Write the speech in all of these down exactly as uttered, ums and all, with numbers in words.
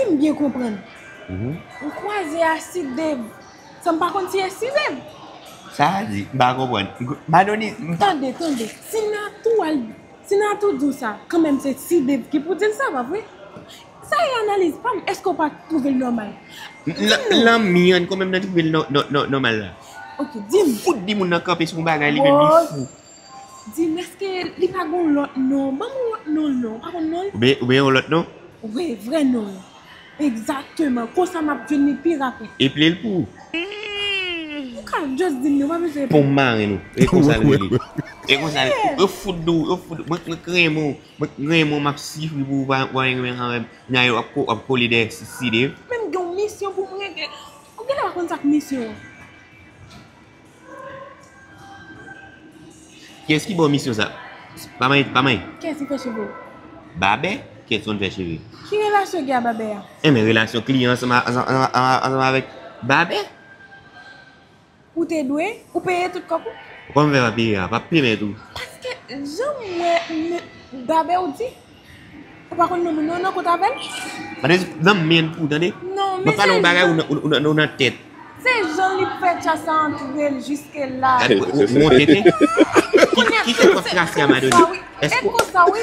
M byen konprann. Mhm. M kwaze a Sidev. San m pa konn si e Sidev. Sa a di, m pa konprann. Madonise, m pa Tande, tande. Si Natou al, si Natou di w sa, kanmenm se Sidev ki pou di l sa, pa vre? Sa e analiz pa m. Èske w pa twouve l nòmal? Di m non. Lanmi an, kanmenm nan twouve l nò-, nò-, nò-, nòmal la. Ok, di m. Fout di moun nan kanpe sou yon bagay, li menm li fou. Di m, èske li pa gon lòt non? Ban m yon lòt non, non. Ou pa konn non l? Oubyen, oubyen yon lòt non? Wi, vrè non l. Egzakteman. Konsa m ap jwenn li pi rapid. Epi l pou ou. Ou ka just di m non, pa bezwen epi. Pon marenn ou. E konsa l rele. E konsa l, yo fout dou, yo fout dou. Mwen, mwen renmen w. Mwen renmen w, m ap sifri pou ou, pa, pa renmen avè m. Nya yo ap ko-, ap kole dèyè Sidev. Men m gen yon misyon pou m regle. Ou genlè pa konn sa k misyon an. Kiyès ki ba w misyon sa? Pa manyen, pa manyen. Kiyès ki fè cheve w? Babè? Kiyès konn fè cheve? Ki relasyon gen a babè a? Enben, relasyon kliyan ansanm a, ansanm, ansanm, ansanm avèk babè. Ou te dwe, ou peye tout kòb ou? Kòman m fè pa peye a? Pa peye tou. Paske jan m wè, m, babè ou di, ou pa konn non moun nan, ou nan kont avè l? Madanm, nan men pou tande. Non, men mwen pale yon bagay, ou nan, ou, ou nan, ou nan tèt. Se jan li fè tcha sa antre l jiske la. Gade, ou, ou, ou yon tenten. Ki, ki tèt w ap trase a, Madonis? Èske,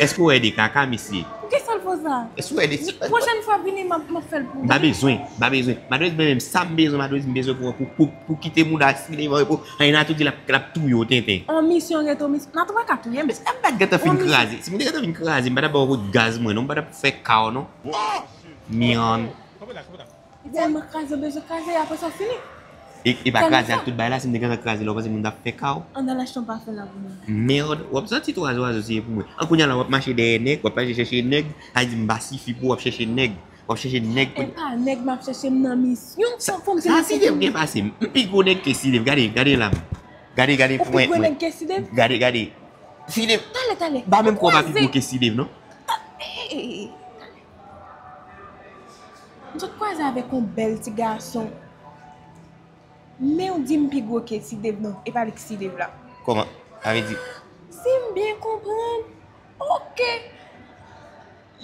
èske w wè de kaka, mesye? Poukisa l fè w sa? Èske w wè de... Pwochèn fwa vini, m ap, m ap fè l pou ou. M pa bezwen, m pa bezwen. Madonis, men menm sa m bezwen, Madonis, m bezwen pou, pou, pou, pou kite mouda Sidev an repo. Ay, Natou di l ap, l ap touye w, tenten. On misyon rete on misyon. Natou pa ka touye m. Mesye, m pa t gentan fin kraze. Si m te gentan fin kraze, m pa t ap ba w kout gaz mwen, non. M pa t ap fè ka w, non. Myann. Li tèlman kraze, bezwen kraze, apre sa fini. E, e pa kraze ak tout bagay la, si m te gentan kraze la, w panse moun t ap fè ka w? Ann al achte yon pafen la pou mwen. Merde, w ap santi twa zwazo se pou mwen. An kounye a la, w ap mache dèyè nèg, w ap mache chèche nèg, sa di m pa sifi pou w ap chèche nèg, w ap chèche nèg. E pa nèg m ap chèche, m nan misyon. Sa, fò m se sa Sidev gen pase m. M pi gwo nèg ke Sidev, gade, gade la. Gade, gade, ou pi gwo nèg ke Sidev? Gade, gade. Sidev, talè, talè. Ba menm kò pa pi gwo ke Sidev, non? Talè. M sot kwaze avèk yon bèl ti gason. Men w di m pi gwo ke Sidev non, e pa li k Sidev la. Kòman? Sa vle di? Si m byen konprann, oke.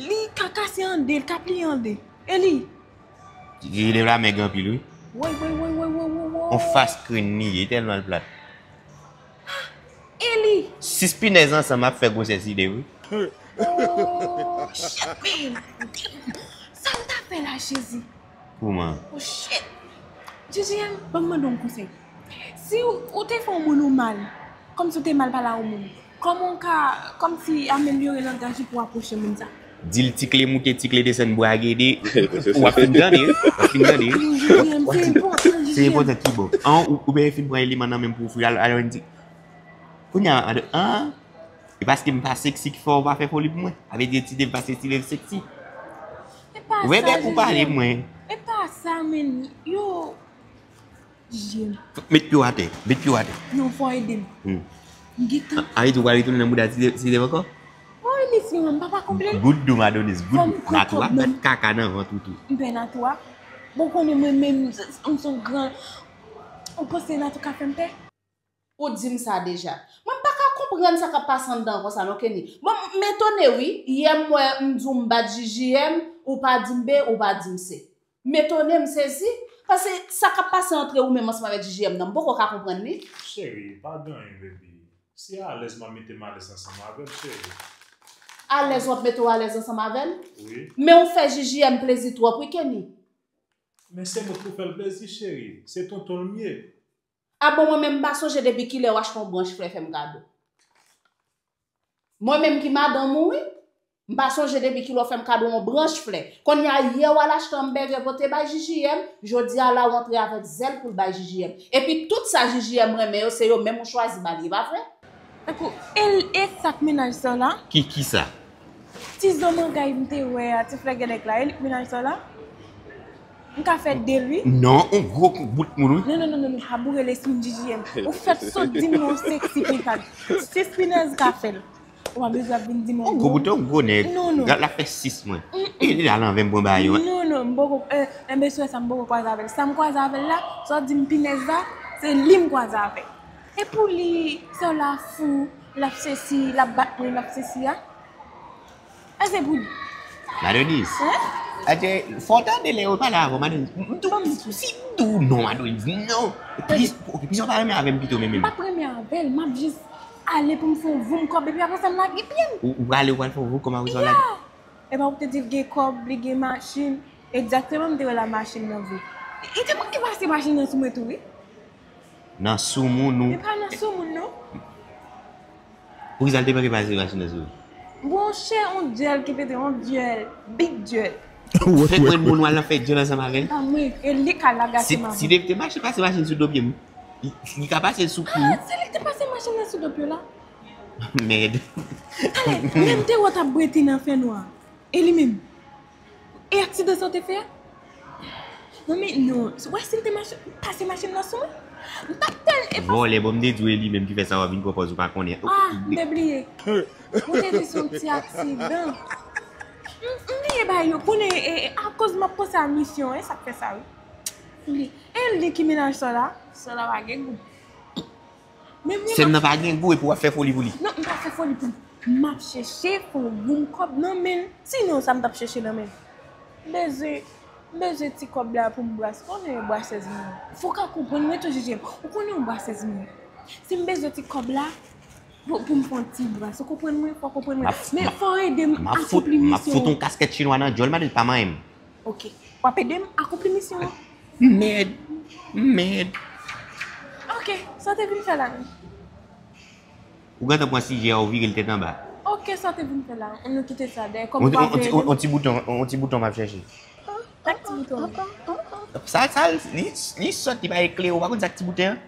Li ka kase an de, li ka pliye an de. E li? Sidev la mèg anpil, wi. Woy, woy, woy. On fas krenn li ye, tèlman l plat. E li? Sis pinèz ansanm ap fè gwosè Sidev, wi. Oh, shit, man. Sa m ta fè la, Jezi? Kouman? Oh, shit. Jezi, ban m mande w yon konsèy. Si w, ou te fè yon moun ou mal, kòmsi w te mal pale a yon moun, kòman w ka, kòmsi amelyore langaj ou pou apwoche moun sa? Di l tikle moute, tikle desann, bwa gede, w ap fin tande, w ap fin tande. Non, Jezi, se enpòtan, Jezi. Se enpòtan ki bò? An, ou, oubyen fin pran eleman nan men m pou w fri, al, al, al, di, Kounye a, an, e paske m pa seksi ki fè w pa fè foli pou mwen? Sa vle di Sidev paske Sidev seksi? Ou wè bèk ou pale mwen. E pa sa, men yo, Jezi. Met pye w atè, met pye w atè. Non, fò ede m. Hmm. M gentan. A, sa vle di ou pral retounen nan mouda Sidev, Sidev ankò? Woy, misye, m papa konprann. Goud dou, Madonis, goud dou. Natou ap met kaka nan vant ou tou. M pè Natou a. Bon, konnen mwen menm, m se yon gran, ou panse Natou ka fè m pè? Ou di m sa deja. Mwen m pa ka konprann sa k ap pase anndan an konsa non, Kenny. Bon, m etone wi. Yè m wè m di w m bat J J M, ou pa di m B, ou pa di m C. M etone, m sezi. Paske sa k ap pase antre ou menm ansanm avèk J J M nan, m poko ka konprann li. Cheri, pa gen anyen, baby. Si alèz m ap mete m alèz ansanm avè l, cheri. Alèz w ap mete w alèz ansanm avè l? Wi. Men ou fè J J M plezi twòp wi, Kenny. Men se mwen k pou fè l plezi, cheri. Se tonton l m ye. A bon, mwen menm m pa sonje depi kilè w achte yon branch flè fè m kado. Mwen menm ki madanm ou wi, m pa sonje depi kilè w fè m kado yon branch flè. Kounye a yè w al achte anbègè pote bay J J M, jodi a la w antre avèk zèl pou l bay J J M. Epi tout sa J J M renmen yo, se yo menm ou chwazi ba l, e pa vre? Tankou, e, e sa k mennaj sa w la? Ki, ki sa? Ti zo mangay m te wè a, ti flè gèlèk la, e li k mennaj sa w la? M ka fè de l wi. Non, on gwo bout moun wi. Non, non, non, non, non, pa boure lespri m, J J M. Ou fèt sot di m non seksi pentad. Sis pinèz ka fè l. Ou pa bezwen ap vin di m on gwo bout, on gwo nèg. Non, non. L ap fè sis mwen. E li al anvè m pran bagay yo. Non, non, m poko, eh, enben sou sa m poko kwaze avè l. Sa m kwaze avè l la, sa w di m pinèz la, se li m kwaze avè. E pou li, sa w la fou, l ap sesi, l ap bat mwen, l ap sesi a. Èske pou... Madonis. Hein? Adje, fò w tande lè yo pale avè w, Madonise. M tou ban m si m di w non, Madonise, non. Plis, ok, plis ou pa renmen avè m pito menm. M p ap renmen avè l, m ap jis ale pou m fè yon voum kòb, epi apre sa m lage pye m. Ou, ou prale, ou pral fè yon voum kòb, apre sa w lage. Ya! Epa ou te di l gen kòb, li gen machin. Egzakteman, m te wè la machin nan vre. Li te manke pase machin nan sou mwen tou, wi. Nan soumoun ou. E pa nan soumoun, non. Poukisa l te manke pase machin nan sou ou? Monchè, on dyèl ki pete, on dyèl, big dyèl. Fèk mwen moun w al nan fè dyèl ansanm avè l. Pa mwen, e li k al lagase maman. Si, si Dave te mache pase machin sou do pye m, li, li ka pase l sou kou. Ah, se li k te pase machin nan sou do pye w la? Mèd. Talè, lè m te wè w t ap brete nan fènwa. E li menm? E aksidan sa w te fè a? Non, men non. Wè, si l te mache, pase machin nan sou mwen, m t ap tèl, e pa. Vòlè, bon, m te di w e li menm ki fè sa, w ap vin pran pòz ou pa konnen. Ah, m te bliye. Ou te di se yon ti aksidan. M, m bliye bagay yo. Konnen, e, e, akoz m ap panse a misyon, e sa k fè sa, wi. M bliye. E li ki mennaj sa la? Sa la pa gen gou. Men mwen. Sè m nan pa gen gou epi w ap fè foli pou li. Non, m pa fè foli pou li. M ap chèche fè yon boum kòb nan men l. Sinon, sa m t ap chèche nan men l? M bezwen, m bezwen ti kòb la pou m bras, konnen brasèz mwen. Fò w ka konprann mwen tou, J J M. Ou konnen yon brasèz mwen. Si m bezwen ti kòb la pou, pou m fè yon ti bras, ou konprann mwen? Fò w konprann mwen. Men fò w ede m akonpli misyon. M ap fout yon kaskèt chinwa nan djòl, Madonise, pa manyen m. Ok. W ap ede m akonpli misyon an? Mèd. Mèd. Ok. Sa w te vin fè la menm? Ou gentan pran sijè a, ou vire l tèt anba. Ok, sa w te vin fè la? Ann nou kite sa dèyè. Kòm ou pa vle ede m. On ti bouton, on ti bouton m ap chèche. Sa k ti bouton? Sa, sa, li, li sòt, li pa eklere, ou pa konn sa k ti bouton an?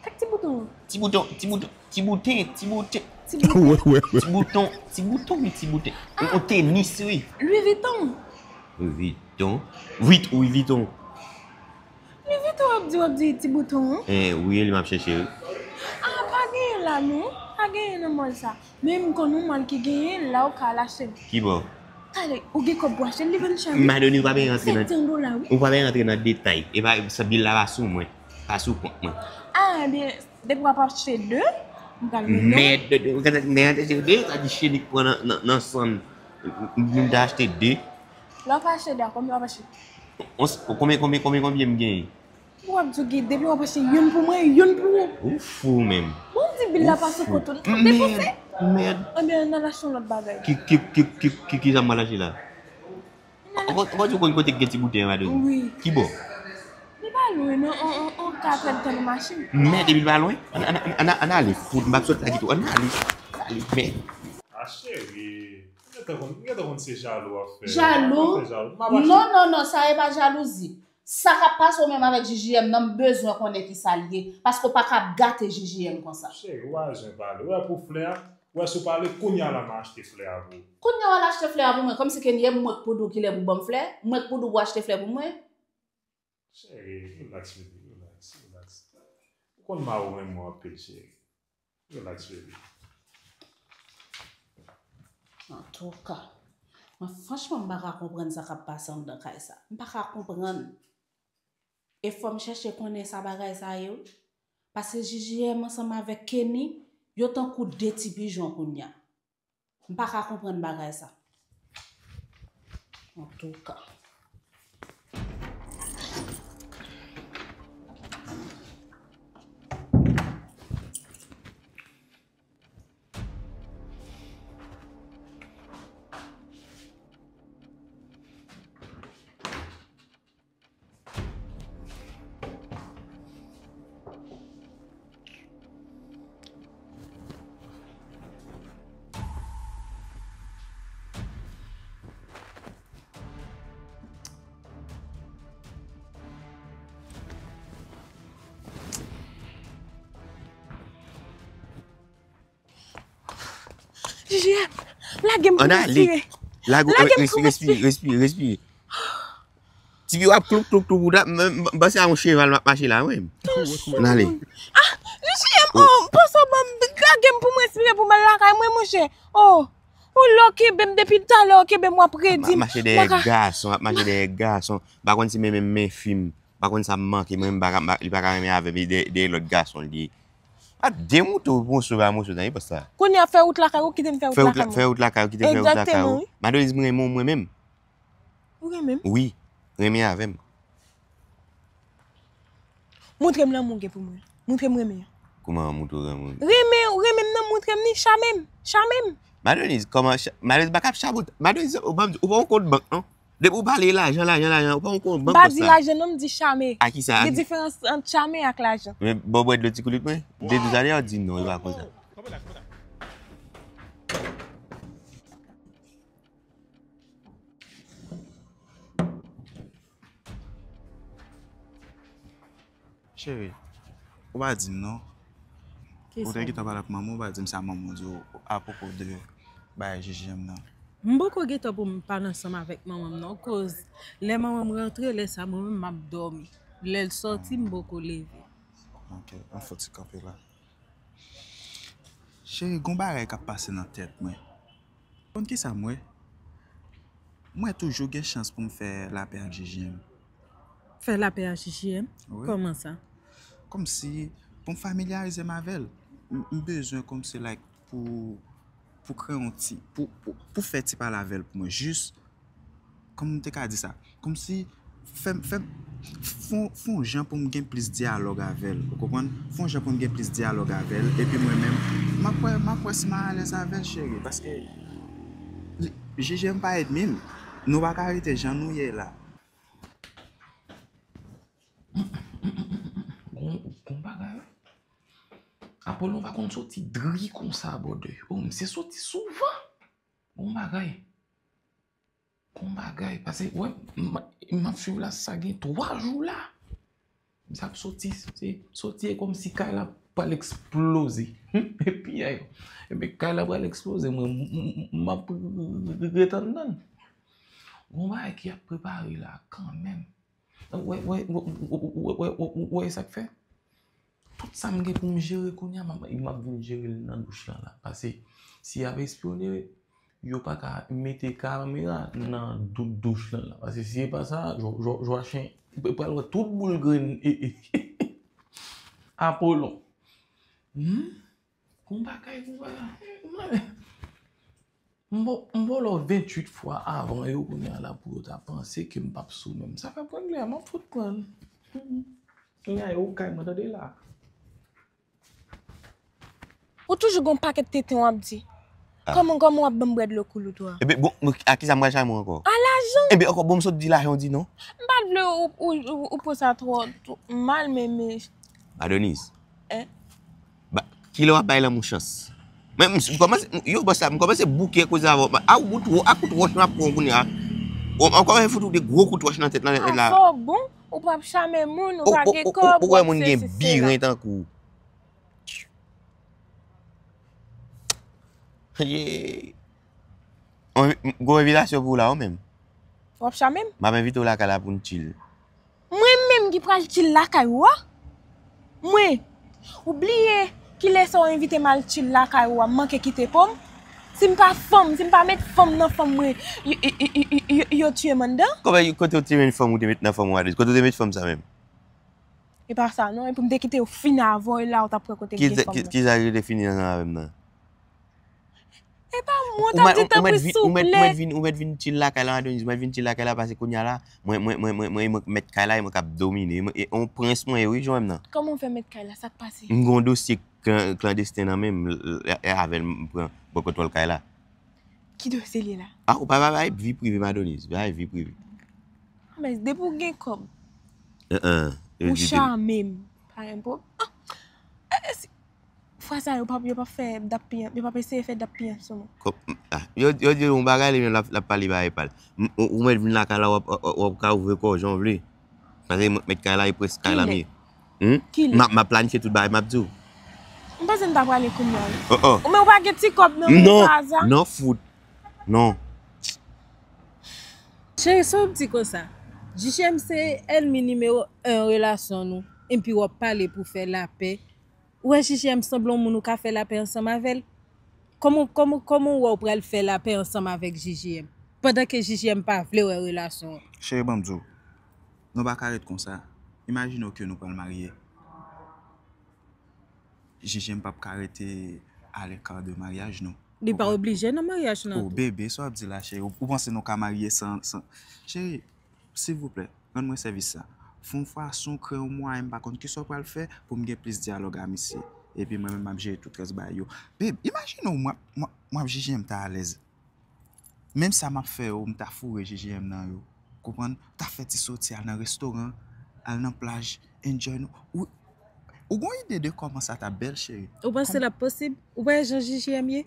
Sa k ti bouton? Ti bouton, ti bouton, ti bouton, ti bouton. Ti bouton. Wè, wè, wè. Ti bouton, ti bouton, wi, ti bouton. Ah. On, on tenis, wi. Louis Vuitton. Louis Vuitton. Vuit, wi, Vuitton. Louis Vuitton w ap di, w ap di ti bouton an? Eh, wi, li m ap chèche, wi. Ah, pa genyen la, non. Pa genyen nan mòl sa. Men m konn yon mòl ki genyen la, ou ka al achte l. Ki bò? Talè, ou gen kòb pou achte l, li vann chè, wi. Madonise, ou pa bezwen rantre nan, sèt san dola, wi. Ou pa bezwen rantre nan detay. E pa, sa bil la pa sou mwen. Pa sou kont mwen. Ah, ebyen, depi w ap achte de, m pral mete. Mèd, de, de, de, de, de, de, sa di cheni k pran nan, nan, nan sann. M, m, m ta achte de. Lè w ap achte de a, konbyen w ap achte? On s-, konbyen, konbyen, konbyen, konbyen m genyen? Ou ap di w gen, depi w ap achte youn pou mwen, youn pou ou. Ou fou menm. Bon, m di bil la pa sou kont ou. Ou fou. Depanse. Mèd, mèd. Ebyen, ann al achte yon lòt bagay. Ki, ki, ki, ki, ki, ki sa m pral achte la? Ann al achte. Ou, ou, ou konn kote k gen ti bouton an, Madonise? Wi. Ki bò? Li pa lwen, non. On, on, on kat èdtan nan machin. Mèd, epi li pa lwen? Ann, ann, ann, ann, ann ale. Fout, m p ap sot la ditou. Ann ale. Ann ale, mèd. Ah, cheri. M gentan konn, m gentan konn se jalou w ap fè. Jalou? W ap fè jalou. M ap achte. Non, non, non, sa e pa jalouzi. Sa k ap pase w menm avèk J J M nan, m bezwen konnen kisa l ye, paske w pa ka ap gate J J M konsa. Cheri, ou pa bezwen pale. Ou wè pou flè a, ou wè si w pale, kounye a la m a achte flè a pou ou. Kounye a w al achte flè a pou mwen, kòmsi ke n ye mwen k pou di w kilè pou ban m flè, mwen k pou di w pou achte flè pou mwen. Cheri, relax, baby, relax, relax. Ou konn mari w renmen w anpil, cheri. Relax, baby. Antouka, mwen franchman m pa ka konprann sa k ap pase anndan kay sa. M pa ka konprann. E fò m chèche konnen sa bagay sa ye wi. Paske J J M ansanm avèk Kenny, yo tankou de ti pijon kounye a. M pa ka konprann bagay sa. Antouka. J J M, lage m pou m respire. Lage w, lage m pou m respire, respire, respire. Ti pye w ap kloup, kloup, kloup, ou ta, m, m, m panse a yon cheval m ap mache la, wi. Ann ale. Ah, J J M, oh, m panse w ban m, lage m pou m respire pou m al lakay mwen, monchè. Oh, ou lè w kenbe m depi talè, w kenbe m, w ap redi m. M ap mache dèyè gason, m ap mache dèyè gason. M pa konn si men menm men fi m. M pa konn sa m manke, mwen menm, m pa ka, m pa, li pa ka renmen avè m, e dèyè, dèyè lòt gason l ye. A de moto, moso pa moso, nan epòk sa. Kounye a fè wout lakay ou, kite m fè wout lakay mwen. Fè wout lakay ou, kite m fè wout lakay ou. Egzakteman, wi. Madonise, m renmen w mwen menm. Ou renmen m? Wi, renmen avè m. Montre m lanmou w gen pou mwen. Montre m renmen an. Kouman montre w renmen? Renmen, ou renmen m nan, montre m ni, chame m, chame m. Madonise, kòman cha-, Madonise pa ka ap chabot. Madonise, ou pa, ou pa yon kont bank, non? Depi ou pale lajan, lajan, lajan, ou pa yon kont bank konsa. M pa di lajan, non, m di chame. A ki sa? Gen diferans ant chame ak lajan. Men, bon, bwè dlo ti koulout mwen. De douz ane, ou di non, e pa konsa. Cheri, ou pa di m non. Ou te gentan pale ak manman w, ou pa di m sa manman w di w apwopo de bagay J J M nan. M poko gentan pou m pale ansanm avèk manman m non, koz lè manman m rantre, lè sa mwen menm m ap dòmi. Lè l sòti, m poko leve. Ok, ann fouti kanpe la. Cheri, gon bagay k ap pase nan tèt mwen. Konn kisa m wè? M wè toujou gen chans pou m fè lapè ak J J M. Fè lapè ak J J M? Wi. Kòman sa? Kòmsi, pou m familyarize m avè l, m, m bezwen kòmsi, like, pou, pou kreye yon ti, pou, pou, pou fè ti pale avè l pou mwen. Jis, kòman m te ka di sa? Kòmsi, fè m, fè m, fè yon, fè yon jan pou m gen plis dyalòg avè l, ou konprann? Fè yon jan pou m gen plis dyalòg avè l, epi mwen menm, m ap wè, m ap wè si m alèz avè l, cheri, paske li, J J M pa ènmi m. Nou pa ka rete jan nou ye la. Gon, gon bagay, wi. Apollon pa konn soti dri konsa, bòdè. O, misye soti souvan. Gon bagay. Gon bagay. Pase, wè, m, m ap swiv la, sa gen twa jou la. Misye ap soti, se, soti e kòmsi kay la pral eksploze. Epi, ay, epi kay la pral eksploze, mwen, m, m, m ap ret anndan. Gon bagay ki ap prepare la, kanmenm. Wè, wè, wè, wè sa k fè? Tout sa m gen pou m jere kounye a, m ap, m ap vin jere l nan douch lan la. Pase, si y ap espyone, yo pa ka mete kamera nan dou-, douch lan la. Pase, si se pa sa, Jwa-, Jwa-, Jwachen pral wè tout boul grenn e, e, Apollon. Hmm? Gon bagay, gon bagay. M bo-, m bolo venntuit fwa avan yo kounye a la pou yo ta panse ke m p ap sou menm. Sa fè pran glè a, m ap fout pran l. Kounye a yo kay mwen tande la. Ou toujou gon pakèt tenten w ap di. Ah. Kòman, kòman w ap ban m bwè dlo koulout ou a? Epi, bon, a kisa m pral chame w ankò? A lajan! Epi, ankò, bon, m sot di lajan, w di non? M pa t vle ou, ou, ou, ou pran sa twò, twò mal, men, men Adonis. Hein? Ba, kilè w ap bay lanmou chans? Mwen, m, m kòmanse, m, yo, bòs la, m kòmanse bouke koze avè w. A, ou bout wo-, ak bout wòch m ap pran w kounye a. Ou, ou kòmanse fout ou de gwo kout wòch nan tèt lan, la. Fò bon, ou p ap chame moun, ou pa gen kòb, ou wè moun gen biren tankou w. Ye. Gwo envitasyon pou w la, ou menm. W ap chame m? M ap envite w lakay la pou n chill. Mwen menm ki pral chill lakay ou a? Mwen? Ou bliye kilè sa w envite m al chill lakay ou a, m manke kite po m? Si m pa fanm, si m pa met fanm nan fanm mwen, yo, yo, yo, yo, yo tiye m anndan? Kòman, kote w te met fanm ou te met nan fanm ou a? Kote w te met fanm sa menm? E pa sa non, e pou m te kite w fini avè w, e la ou t ap wè kote m gen fanm nan. Ki, ki, kisa ki te fini ansanm avè m nan? E pa mwen, w t ap di tanpri souple. Ou mèt vin, ou mèt vin chill lakay la, Adonis, ou mèt vin chill lakay la, paske kounye a la, mwen, mwen, mwen, mwen, mwen, mwen mèt kay la, e mwen k ap domine. E mwen, e yon prens mwen ye, wi, jan w wè m nan. Kòman w fè mèt kay la? Sa k pase? M gen yon dosye klan-, klandesten nan men m, l-, l-, e avè l m pran, pran kontwòl kay la. Ki dosye l ye la? A, ou pa, pa bay vi prive m, Adonis, bay vi prive. A, men depi w gen kòb, ou chame m, pa gen pwob-, a, e, e, si, fwa sa yo p ap, yo p ap fè dap piyan, yo p ap eseye fè dap piyan sou mwen. Kòb, a, yo, yo di yon bagay, li menm l ap, l ap pale bagay pa l. M, ou, ou mèt vin lakay la, w ap, w ap, w ap ka ouvri kò w jan w vle. Paske mwen, mèt kay la, e prens kay la m ye. Hmm? Kilè? M ap, m ap planifye tout bagay, m ap di w. M panse n ta prale kounye a, wi. Oh, oh. Ou, men ou pa gen ti kòb nan men ou pa aza? Non, non, fout. Non. Cheri, sa w ap di konsa? J J M se ènmi nimewo en relasyon nou, epi w ap pale pou fè lapè. Ou wè J J M sanble yon moun ou ka fè lapè ansanm avè l? Kòman, kòman, kòman w wè w pral fè lapè ansanm avèk J J M, pandan ke J J M pa vle wè relasyon an? Cheri, ban m di w, nou pa ka ret konsa. Imajine w ke nou pral marye. J J M p ap ka rete alèka de maryaj nou. Li pa oblije nan maryaj nan tou. Bebe, sa w ap di la, cheri? Ou panse nou ka marye san, san... Cheri, silvouplè, rann mwen sèvis sa. Fè yon fason, kreye yon mwayen, m pa konn kisa w pral fè, pou m gen plis dyalòg a misye. Epi mwen menm, m ap jere tout rès bagay yo. Bebe, imajine w, m ap, m ap, m ap J J M ta alèz. Menm sa m ap fè yo, m ta foure J J M nan yo. Konprann? Ta fè ti soti, al nan restoran, al nan plaj, enjoy nou. Ou, ou gon ide de kòman sa ta bèl, cheri? Ou panse l ap posib? Ou pa wè jan J J M ye?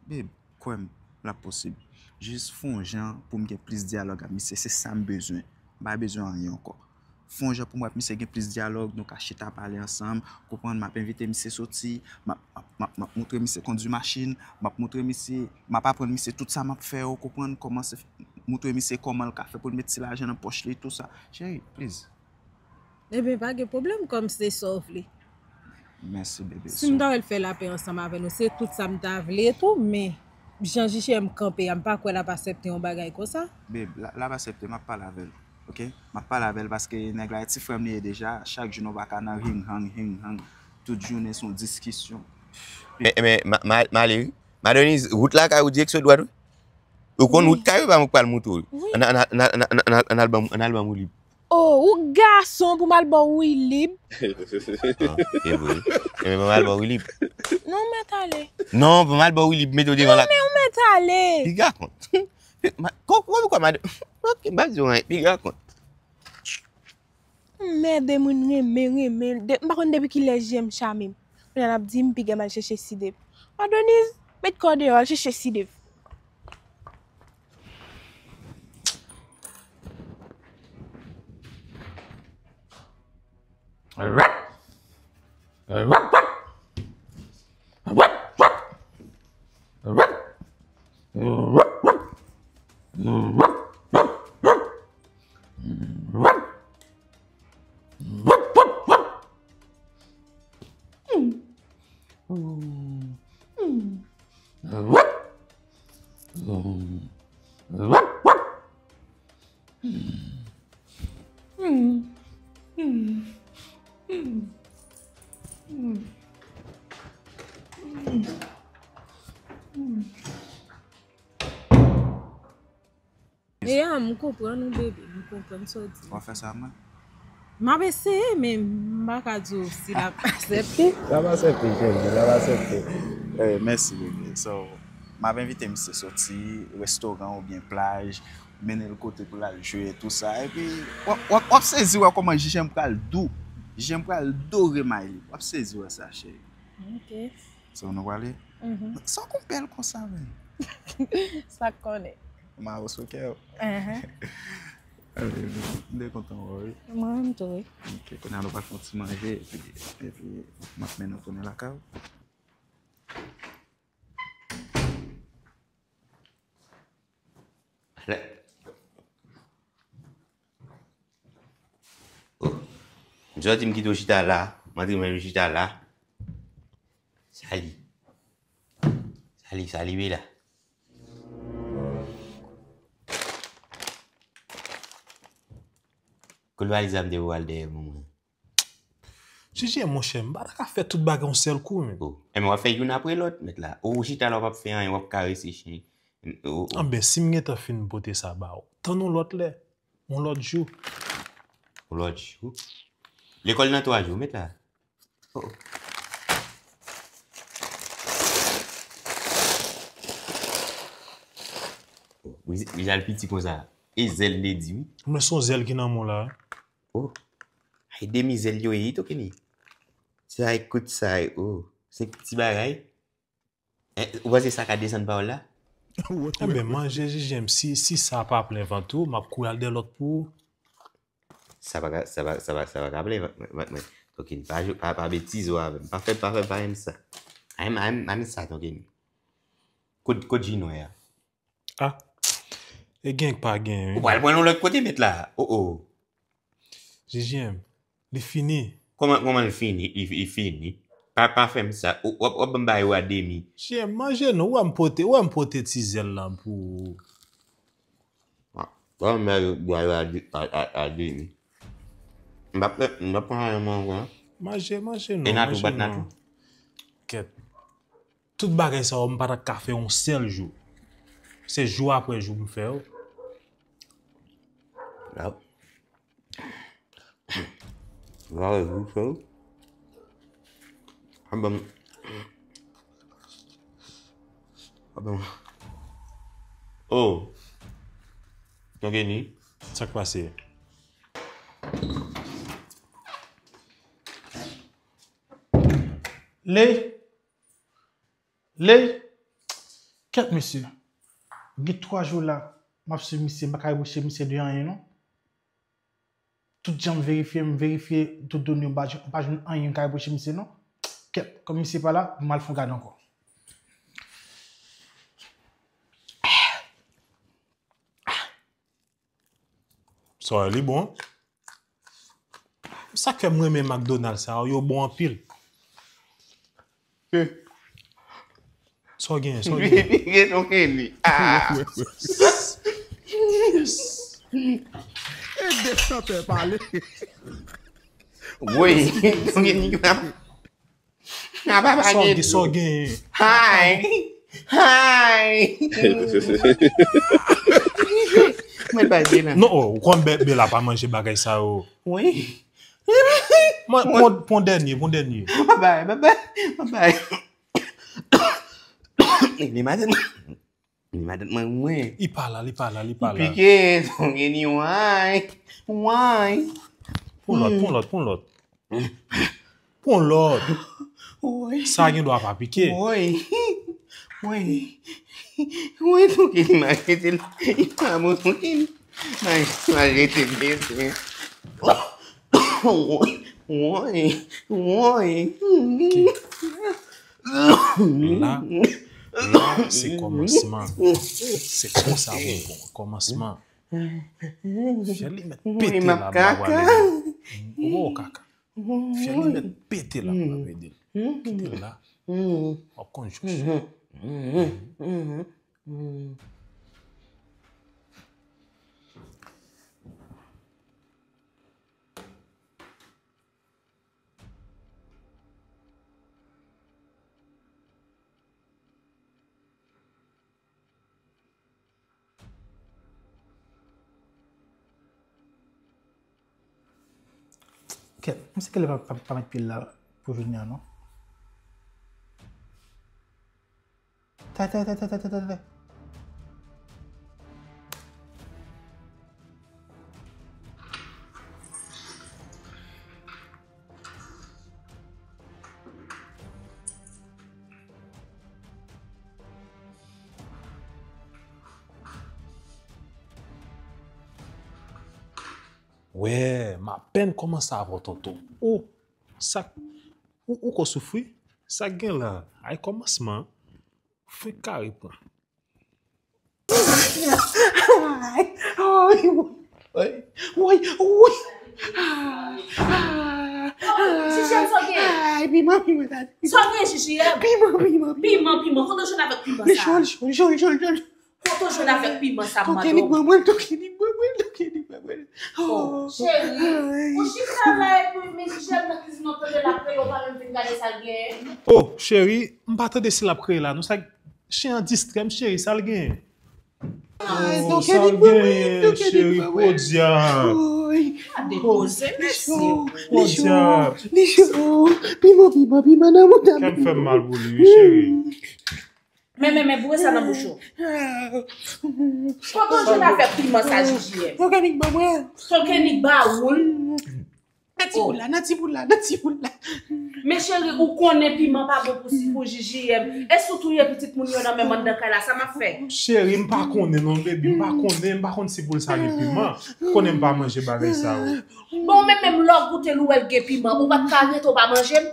Babe, kwè m, l ap posib. Jis fè yon jan pou m gen plis dyalòg ak misye, se sa m bezwen. M pa bezwen anyen ankò. Fè yon jan pou m wè ak misye gen plis dyalòg, nou ka chita pale ansanm, konprann, m ap envite misye soti, m ap, m ap, m ap, m ap montre misye kondui machin, m ap montre misye, m ap aprann misye tout sa m ap fè yo, konprann, kòman se, montre misye kòman l ka fè pou l met ti lajan nan pòch li, tou sa. Cheri, please. Ebyen, pa gen pwoblèm, kòm se sa w vle. Mèsi, bebe. Si m ta wè l fè lapè ansanm avè nou, se tout sa m ta vle tou, men jan J J M kanpe a, m pa kwè l ap aksepte yon bagay konsa. Babe, l, l ap aksepte, m ap pale avè l, oke? M ap pale avè l paske nèg la, e ti frè m li ye deja, chak jou nou pa ka nan hing hang, hing hang, tout jounen se yon diskisyon. Men, men, ma, ma, Malery, Madoniz, wout lakay ou direksyon dwat, wi. Ou konn wout kay ou, pa mwen k pral montre w. Ann, ann, ann, ann, ann, ann, ann al ban m, ann al ban m woulib. Oh, ou gason pou m al ba w woulib. Ah, e vre. Ebyen, ban m al ba w woulib. Non, ou mèt ale. Non, ban m al ba w woulib, mete w devan la. Non, men ou mèt ale. Piga kont. Ma, kon, kon, kon, madan. Ok, m pa di w anyen, piga kont. Mède moun renmen, renmen. De, m pa konn depi kilè je m chame m. Kounye a n ap di m piga m al chèche Sidev. Madoniz, met kò w deyò, al chèche Sidev. Ya, m konprann ou, bebe. M konprann sa w di. W ap fè sa ak mwen? M ap eseye, men m pa ka di w si l ap aksepte. L ap aksepte, cheri, l ap aksepte. Eh, mèsi, bebe. So, m ap envite misye soti, restoran oubyen plaj, mennen l kote pou l al jwe, tou sa. Epi, w ap, w ap, w ap sezi wè kòman J J M pral dou. J J M pral dore Mayli. W ap sezi wè sa, cheri. Ok. So, nou prale? Mhm. Sa w konn bèl konsa, menm? Sa k konnen. Ma wè sou kè w. Mhm. M te kontan wè w, wi. Mwen menm tou, wi. Ok, kounye a nou pral fè yon ti manje, epi, epi m ap mennen w tounen lakay w. Oh. Jodi m kite w chita la, m antre mwen chita la. Sali. Sali, sali, wi la. Kote valiz la m te pou al dèyè pou mwen? J J, monchè, m pa ta ka fè tout bagay yon sèl kou, men. Oh. Enben, w ap fè youn apre lòt, mèt la. Ou chita la, w p ap fè anyen, w ap karese chen. Oh, oh. Anben, si m gentan fin pote sa ba w, tann yon lòt lè, yon lòt jou. Yon lòt jou? Lekòl nan twa jou, mèt la. Oh, oh. Oh, Rizal piti konsa. E zèl li di, wi. Mwen se yon zèl ki nan men w la. Oh. Ay, demi zèl yo ye, Tokeni. Sa e kout sa e, oh. Se ti bagay. Eh, ou panse sa ka desann pawòl la? Enben, manje, J J M, si, si sa pa plen vant ou, m ap kouri al dèyè lòt pou ou. Sa pa ka, sa pa, sa pa, sa pa ka plen vant mwen, vant mwen. Tokeni, pa, pa, pa betize w avè m. Pa fè, pa fè, pa menm sa. Pa menm, pa menm, pa menm sa, Tokeni. Kot, kot ji nwè a? Ah. E gen k pa gen, wi. Ou pral pran l yon lòt kote, mèt la. Oh, oh. J J M, li fini. Kòman, kòman l fini? Li, li fini? Pa, pa fè m sa. Ou, w ap, w ap ban m bagay yo a demi. J J M, manje non, ou wè m pote, ou wè m pote ti zèl la pou ou. Ah, w ap ban m bagay yo a, a, a, a demi. M p ap, m p ap pran anyen mwen ankò, non. Manje, manje non, manje non. E natou, bat natou. Kèt. Tout bagay sa yo, m pa t ka fè yon sèl jou. Se jou apre jou m fè yo. Vale, vou fè. Aban. Aban. Oh. Yon geni. Sa k pase? Ley. Ley. Kèt, mesye. Gen twa jou la, m ap swiv misye, m pa ka rebwoche misye de anyen, non. Tout jan m verifye, m verifye tout done yo, m pa jwenn, m pa jwenn anyen m ka repwoche misye, non. Kèt, kòm misye pa la, m al fè yon gade ankò. Sa li bon. Sa k fè m renmen McDonald's sa yo, yo bon anpil. Sa w genyen, sa w genyen? Gen nou gen li. Ah. E de chantè pale. Woy, nou gen li. Sa w gen, sa w genyen? Hi. Hi. Mwen bay Bela. Non, oh, ou konn Bela pa manje bagay sa yo. Wi. Pon dènye, pon dènye. Babay, babay, babay. Li maten. Li maten mwen mwen. Li pa la, li pa la, li pa la. Pike, tonge ni wany. Wany. Pon lòt, pon lòt, pon lòt. Pon lòt. Woy. Sa gen dwa pa pike. Woy. Woy. Woy, tonge ni mwen rete la. Li pa bon, tonge ni. Mwen rete byen. Woy, woy, woy. La, la, se kòmansman. Se konsa pou bon, kòmansman. Fè li mèt pete la, bwa bwa lè. Ou kaka. Fè li mèt pete la, bwa bwa lè. Kite l la. W ap konn jòj. Kèt, m se kèlè pa, pa, pa met pye l la pou jounen an non. Tay, tay, tay, tay, tay, tay, tay. Wè, m apèn kòmanse avè w tonton. O, sa k, ou, ou ko soufri? Sa k gen la? Ay kòmansman. Fenk kare pran. Ay, woy, woy, woy. Ah, ah, ah, ay, piman, piman, tande. Sa w gen, Jijiyèm? Piman, piman, piman. Piman, piman. Kote w jwenn avèk piman sa? Li cho, li cho, li cho, li cho, li cho. Kote w jwenn avèk piman sa, m mande w? Tokenik ban mwen l, tokenik ban mwen l, tokenik ban mwen l. Oh, cheri, ou chita la epi men Michel nan kizin nan tande l ap kreye, ou pa menm vin gade sa l genyen? Oh, cheri, m pa tande si l ap kreye la non. Sa, chen an distrè m, cheri, sa l genyen? Oh, sa l genyen, cheri, podyab. Gade koze, mesye. Podyab. Li cho, piman, piman, piman nan mouda. Kè m fè m mal pou li, wi, cheri. Men, men, men, boure sa nan bouch ou. Kote w jwenn afè piman sa, Jijiyèm? Tokenik ban mwen. Tokenik ba ou l? Nan ti boul la, nan ti boul la, nan ti boul la. Men cheri, ou konnen piman pa bon pou si, pou Jijiyèm. E si w touye pitit moun yo nan menm anndan kay la, sa m ap fè? Cheri, m pa konnen non, baby, m pa konnen, m pa konn si poul sa gen piman. Konnen m pa manje bagay sa yo. Bon, men menm lè w goute l, ou wè l gen piman, ou pa t ka rete, ou pa manje l?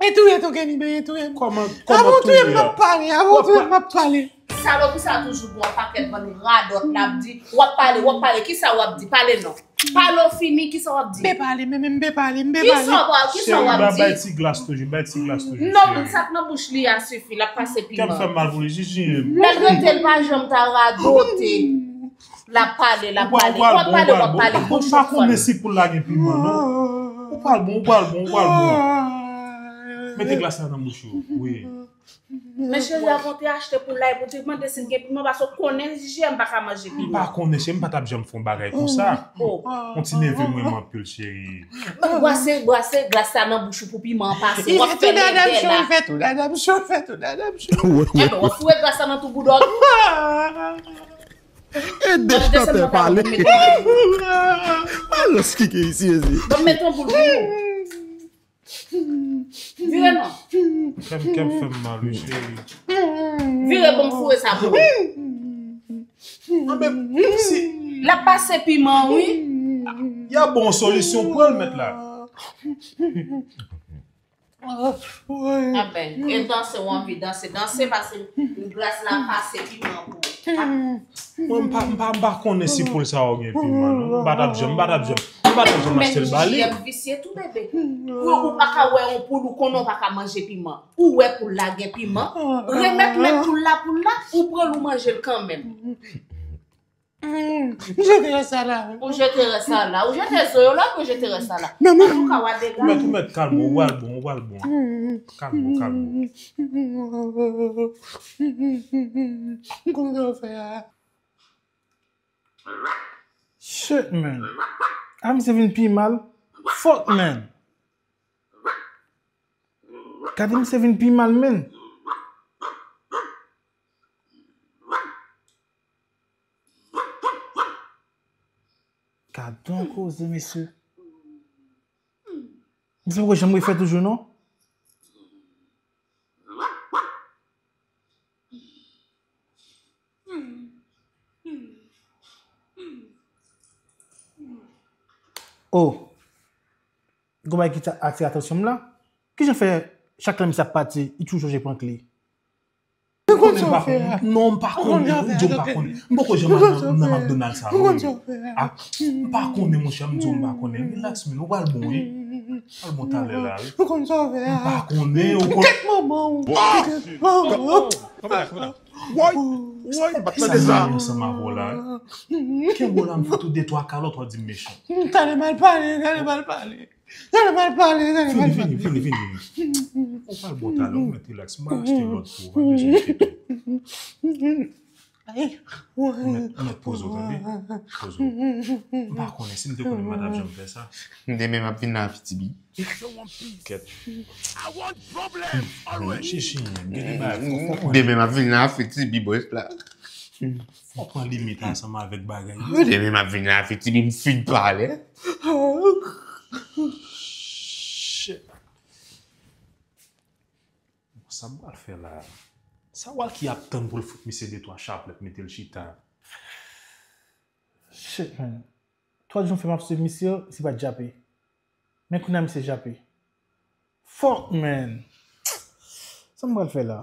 E touye Tokenik, e touye m. Kòman, kòman touye a? Avan w touye m, m ap pale, avan w touye m, m ap pale. Salopri sa toujou gon pakèt bann radòt l ap di. W ap pale, w ap pale, kisa w ap di? Pale non. Pale w fini, kisa w ap di? M pe pale, men, men m pe pale, m pe pale. Kisa w ap, kisa w ap di? Cheri, bay ti glas toujou, bay ti glas toujou. Non, sa k nan bouch li a sifi, l ap pase piman. Kè m fè m mal pou li, Jijiyèm. Lè l rete, l pa janm ta radote. L ap pale, l ap pale. W ap pale, w ap pale. Bouch ou fòn. Ou pa konnen si poul la gen piman, non. Ou pral bon, ou pral bon, ou pral bon. Mete glas la nan bouch ou. Wi. Men cheri, avan w te achte pou l la, epi w te mande si l gen piman, paske w konnen J M pa ka manje piman. M pa konnen, cheri, m pa t ap janm fè yon bagay konsa. Oh. Yon ti neve m renmen anpil, cheri. Brase, brase glas la nan bouch ou pou piman an pase. W ap fè lèdè la. Fè tou dadam cho, fè tou dadam cho. Ebyen, w ap foure glas la nan tou bouda w tou. E desann nan pale. Alòs ki gen isi, ezi. Ban m mete yon boul pou ou. Vire non. Kè m, kè m fè m mal, wi, cheri. Vire ban m foure sa pou ou. Anben, si. L ap pase piman, wi. Y a bon solisyon, pran l, mèt la. Anben, e danse, w anvi danse, danse, pase glas la, pase piman pou ou. Mwen, m pa, m pa, m pa konnen si poul sa yo gen piman, non. M pa t ap janm, m pa t ap janm, m pa t ap janm achte l ba li. Men J M visye tou, bebe. Ou, ou pa ka wè yon poul, ou konnen w pa ka manje piman. Ou wè poul la gen piman. Remèt men poul la, poul la, ou pran l, ou manje l kanmenm. M jete rès sa la. Ou jete rès sa la. Ou jete zo yo la, ou jete rès sa la. Antouka, w a dega. Ou mèt, ou mèt kalme w, ou al bon, ou al bon. Kalme w, kalme w. Kòman w fè a? Shit, man. A, misye vin pi mal. Fuck, man. Gade misye vin pi mal, man. Gadon koze, mesye. Misye poko janm refè toujou, non? Oh. Gon bagay ki ta-, atire atansyon m la. Kijan fè chak lè misye ap pati, li toujou sonje pran kle? Ou konnen m pa konnen. Non, m pa konnen. Ou di w pa konnen. M poko janm al nan, nan McDonald's sa, non. M pa konnen, monchè, m di w m pa konnen. Relax, man, ou pral bon, wi. Pral bon talè la, wi. M pa konnen, ou konnen. Kèt manman w. Kèt manman w. Woy, woy, m pa t tande sa. Sa m ansanm avè w la, wi. Kenbe w la, m fout ou de twa kalòt, w ap di m mechan. Gade mal pale, gade mal pale. Gade mal pale, gade mal pale. Vini, vini, vini, vini. Ou pral bon talè, ou mèt relax. M pral achte lòt pou ou, pa bezwen enkyete w. Ou mèt, ou mèt poze w, tande? Poze w. M pa konnen, si m te konnen, m pa t ap janm fè sa. Demen m ap vin la, Fitibi. Kèt. Chichi, gen de bagay, fò, fò konnen. Demen m ap vin la, Fitibi, bòs la. Fò pran limit ansanm avèk bagay yo. Demen m ap vin la, Fitibi, m fin pale. Shit. Bon, sa m pral fè la? Sa Walky ap tann pou l fout misye de twa chaplèt, mete l chita? Shit, man. Twa jou m fè m ap swiv misye, misye pa t jape. Men kounye a misye jape. Fuck, man. Sa m pral fè la?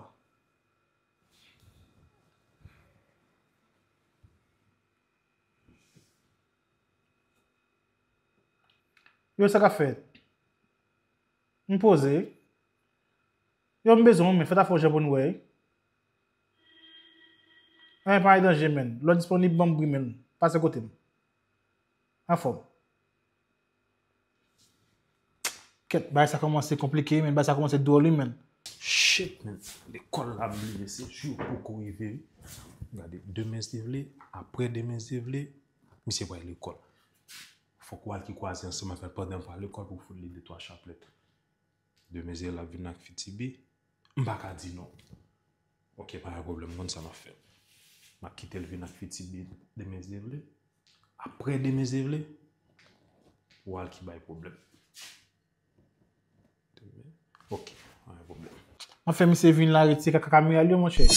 Yo, sa k ap fèt? M poze. Yo, m bezwen w, men fè ta fè w jan pou n wè. Anyen pa gen danje, man. Lè w disponib, ban m bri, man. Pase kote m. Anfòm. Kèt, bagay sa kòmanse konplike, man. Bagay sa kòmanse dwòl, wi, man. Shit, man. Lekòl la, m bliye, se jou poko rive, wi. Gade, demen si Dye vle, aprè demen si Dye vle, misye pral lekòl. Fòk Walky kwaze ansanm avè l pandan l pral lekòl pou fout li de twa chaplèt. Demen si Dye vle, l ap vin ak Fitibi. M pa ka di non. Ok, pa gen pwoblèm, m konn sa m ap fè. M ap kite l vin ak Fitibi demen si Dye vle. Aprè demen si Dye vle, Walky bay pwoblèm. Demen. Ok, pa gen pwoblèm. M ap fè misye vin la retire kaka kamera l yo, monchè.